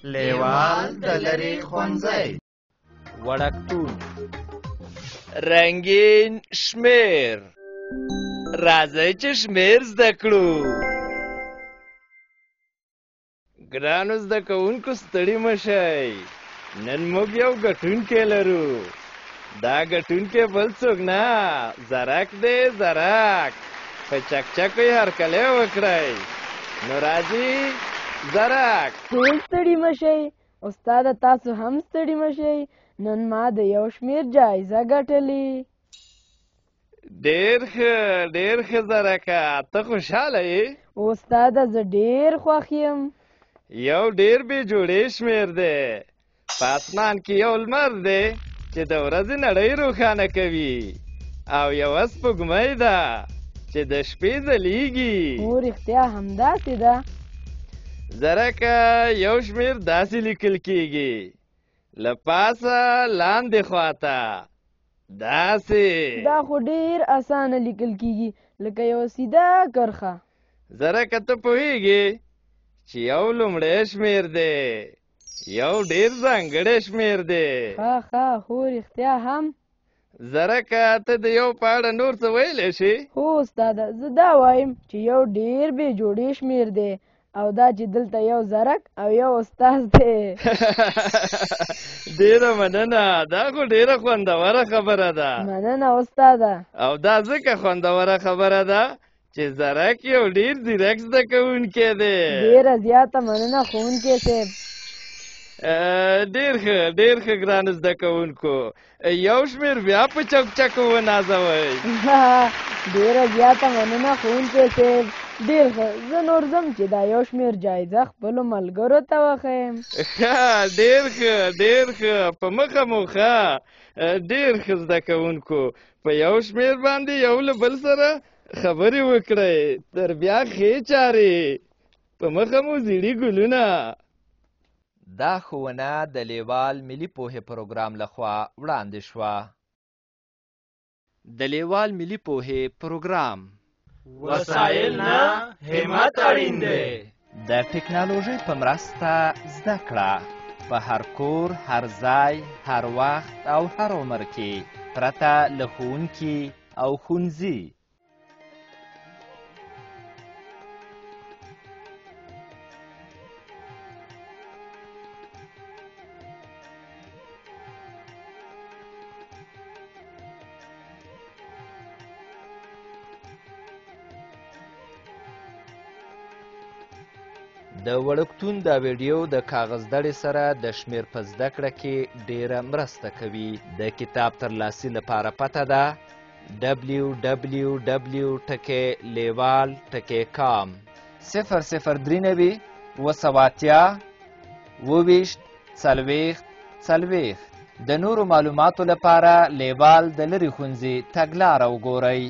لیوال د لرې ښوونځی. وړکتون. رنګین شمیر. راځئ چې شمیر زده کړو. ګرانو زده کوونکو، ستړي مه شئ. نن موږ یو ګټونکی لرو. دا ګټونکی بل څوک نه، زرک دی، زرک. په چکچکو یې هرکلی وکړئ. نو راځي زرک. ټول ستړي مه شئ. استاده، تاسو هم ستړي مه شئ. نن ما د یو شمېر جایزه ګټلې. ډېر ښه، ډېر ښه زرکه، ته خوشحاله یې؟ استاده، زه ډېر خوښ یم. یو ډېر بې جوړې شمېر دی. په اسمان کې یو لمر دی چې د ورځې نړۍ روښانه کوي، او یوه سپوږمۍ ده چې د شپې ځلیږي. هو، رښتیا همداسې ده. زرکه، یو شمېر داسې لیکل کیږي، له پاسه لاندې خواته داسې. دا خو ډېر اسانه لیکل کیږي، لکه یوه سیده کرښه. زرکه، ته پوهیږې چې یو لومړی شمېر دی؟ یو ډېر ځانګړی شمېر دی. ښه ښه، هو، رښتیا هم. زرکه، ته د یو په اړه نور څه ویلی شې؟ هو استاده، زه دا وایم چې یو ډېر بې جوړې شمېر دی، او دا چې دلته یو زرک او یو استاد دی. ډېره مننه، دا خو ډېره خوندوره خبره ده. مننه استاده. او دا ځکه خوندوره خبره ده چې زرک یو ډېر ځیرک زده کوونکی دی. ډېره زیاته مننه ښوونکی صاحب. ډېر ښه، ډېر ښه. ګرانو زده کوونکو، یو شمېر بیا په چکچکو ونازوئ. ډېره زیاته مننه ښوونکی صاحب. ډېر ښه، زه نور ځم چې دا یو شمېر جایزه خپلو ملګرو ته وښیم. ښه، ډېر ښه، ډېر ښه، په مخه مو ښه. ډېر ښه زده کوونکو، په یو شمېر باندې یو له بل سره خبرې وکړئ. تر بیا ښې چارې، په مخه مو زیړي ګلونه. دا ښوونه د لیوال ملي پوهې پروګرام لخوا وړاندې شوه. د لیوال ملي پوهې پروګرام. وسایل نه، همت اړین دی. د ټکنالوژۍ په مرسته زده کړه په هر کور، هر ځای، هر وخت او هر عمر کې، پرته له ښوونکي او ښوونځي. د وړکتون دا ویډیو د کاغذ دړې سره د شمېر په زده کړه کې ډېره مرسته کوي. د کتاب ترلاسي لپاره پته ده www.lewal.com. 0093 780 27 40 40. د نورو معلوماتو لپاره لیوال د لرې ښوونځي تګلاره وګورئ.